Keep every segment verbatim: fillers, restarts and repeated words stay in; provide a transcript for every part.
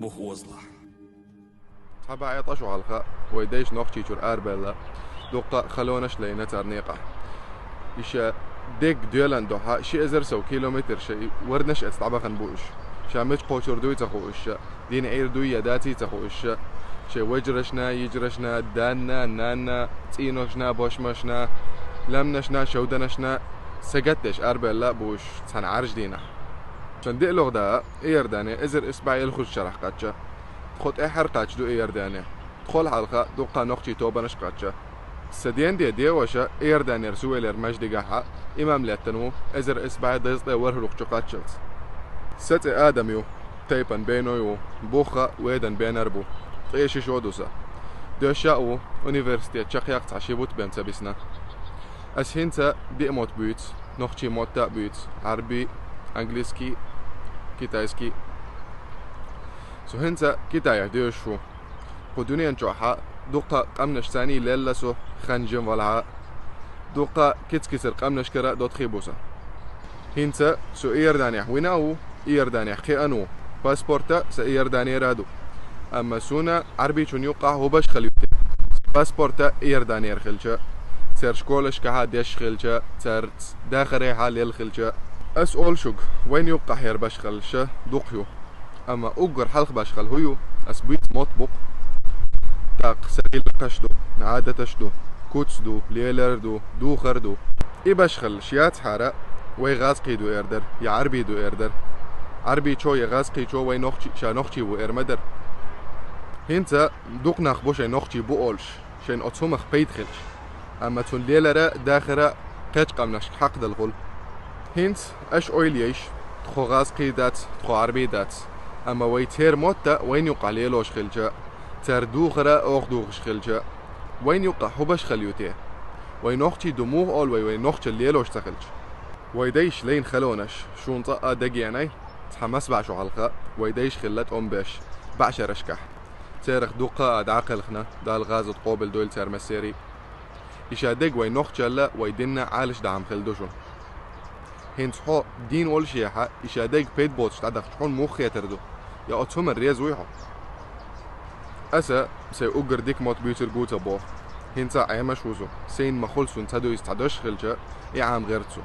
бух озлахь. Цхьа бӀе ткъа шу хьалха вай дайша Нохчийчуьра арабаьлла, дуккха халонаш лайна царна некъахь. Иша дег доьлан дуьхьа ши эзар сов километр шайн варнаш эца дӀабахана бу уьш. Ша мича кхочур дуй ца хууш, дин Ӏийр дуй я даций ца хууш, шайн вежарашна, йижарашна, данна, нанна, цӀийношна, бошмашна, лаьмнашна, шовданашна сагатдеш арабаьлла бу уьш цхьана Ӏаьржа дийнахь. Шайн диълагӀа да Иордане эзар исс бӀе ялхлагӀчу шарахь кхаьчча. Тхо тӀаьххьара кхаьчна ду Иордане. Тхол хьалха дуккха нохчий тобанаш кхаьчча. Сан денде деваша Иорданера сувелер маьждигехь имам лаьттина ву эзар исс бӀе дезткъе ворхӀалгӀачу кхаччалц. Сан цӀе Адам ю, тайпана Бено ю, бух а Веданан Бенар бу. Ткъе ши шо ду сан. Доьшша а ву, университет чекхъяккха цхьа ши бутт бен ца бисна. Ас хӀинца диъ мотт буьйцу, нохчий мотт а буьйцу: Ӏарби, английский, китайский. Со хӀинца Китайхь доьшуш ву. Кху дуьнен чохь дуккха къаьмнаш царний лелла со, хан жин валахь а. Дуккха кица-кицара къаьмнашкара а доттагӀий бу сан. ХӀинца со Иорданехь вина а ву, Иорданехь кхиъна а ву. Паспорт а сан Иорданера а ду. Амма суна Ӏарбичун юккъахь хӀун башхалла ю те? Паспорт а Иорданера хилча, церан школашкахь дешаш хилча, церан дахарехь лелла хилча. Ас олу шуьга, вайна юккъахь хӀара башхаллаш дукха ю. Амма уггар хьалха башхалла хӀун ю, ас буьйцу мотт бу-кх. ТӀаккха сан гӀиллакхаш ду, Ӏадаташ ду, куц ду, лелар ду, духар ду. И башхаллаш яцахьара, вай гӀазкхий ду эр дара, я Ӏарбий ду эр дара. Ӏарбичо я гӀазкхичо вай нохчи, ша нохчий ву эр ма дара. ХӀинца дукха нах бу шайн нохчий бу олуш, шайна оцу хӀумах пайда хилча. Амма цунна лелара, дахара кхечу къаьмнашка хьакхадала хуьлу. ХӀинца аша ойла ейша, тхо гӀазкхий дац, тхо Ӏарбий дац. Амма вай церан мотт а вайна юккъахь лелош хилча, церан духар а оха духуш хилча, вайна юккъахь хӀун башхалла ю те? Вай нохчий ду муха олу вай, вай нохчалла лелош ца хилча? Вай дайша лайна халонаш шуна цкъа а дагеанай, цхьа масса бӀе шо хьалха вай дайша хилла тӀом беш бӀешерашкахь. Церах дуккха а дӀа а кхелхина, Дала гӀазот къобал дойла церан массеран. И ша дег вай нохчалла, вай динна Ӏалашдахьа хилла ду шуна. ХӀинца хьо дийна волушехь, и ша дег пайда боцуш дӀадахча хьуна муха хетар ду? Я оцу хӀуманна реза вуй хьо? Аса сайн уггар дика мотт буьйцург ву ца боху. ХӀинца а Ӏемаш ву со, сайна ма-хуьллу суна ца дуьйцу цхьа дош хилча, и Ӏама гӀерта со.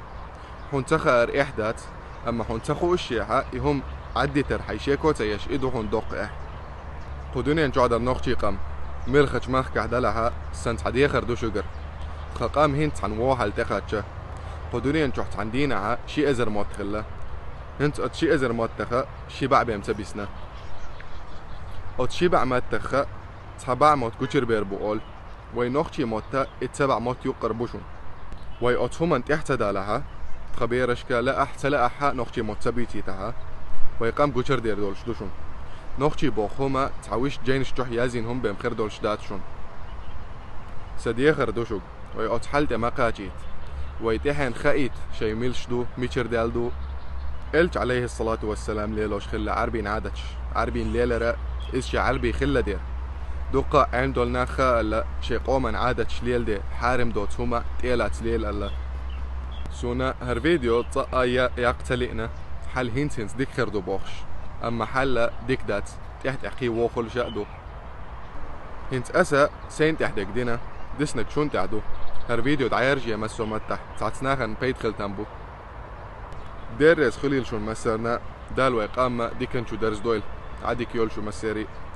Хьуна ца хаар эхь дац, амма хьуна ца хуушшехь, и хӀума Ӏаддитар хьайн шеко ца еш, и ду хьуна доккха эхь. Кху дуьнен чохь дан нохчий къам муьлххачу махкахь далахь, сан цхьа дехар ду шуьгара. Тхан къам хӀинца цхьана вон хьал тӀекхаьчча. Кху дуьнен чохь цхьана дийнахь ши эзар мотт хилла. ХӀинца оцу ши эзар маттах ши бӀе бен ца бисна. Оцу ши бӀе маттах цхьа бӀе мотт гучуьра бер бу олу. Вай нохчий мотт а и цхьа бӀе мотт юккъара бу шуна. Вай оцу хӀуманна тӀаьхьа ца далахь, тхан берашка лаахь а, ца лаахь а нохчий мотт ца буьйцийтахь, вай къам гучуьра дер долуш ду шуна. Нохчий боху хӀума цхьа вуьшта жайнаш чохь язйина хӀума бен хир долуш дац шуна. Сан дехар ду шуьга, вай оцу хьал тӀе ма кхачийта. Вай тӀаьхьенна хаийта, шайн милаш ду, мичара даьлла ду. Элча, Ӏалайхиссалату вассалам, лелош хилла Ӏарбийн Ӏадаташ, Ӏарбийн лелар а, иза ша Ӏарбий хилла дера. Дуккха а Ӏелам долу нах а аьлла, шайн къоман Ӏадаташ леладе, хьарам доцу хӀума тӀелаца лела аьлла. Суна хӀара видео цкъа а я яккха ца лиъна, хьал хӀинца-хӀинца дика хир ду бохуш. Амма хьал дика дац, тӀаьхь-тӀаьхь кхин вохуьлуш а ду. ХӀинца аса сайна тӀехь дерг дина, диснарг шуна тӀехь ду. ХӀара видео дӀаяржае массо а маттахь, цхьацца нахана пайда хила там бу. Дерриза хуьлийла шуна массарна, Дала вай къам диканчу дарздойла, Ӏа дика йойла шу массерий.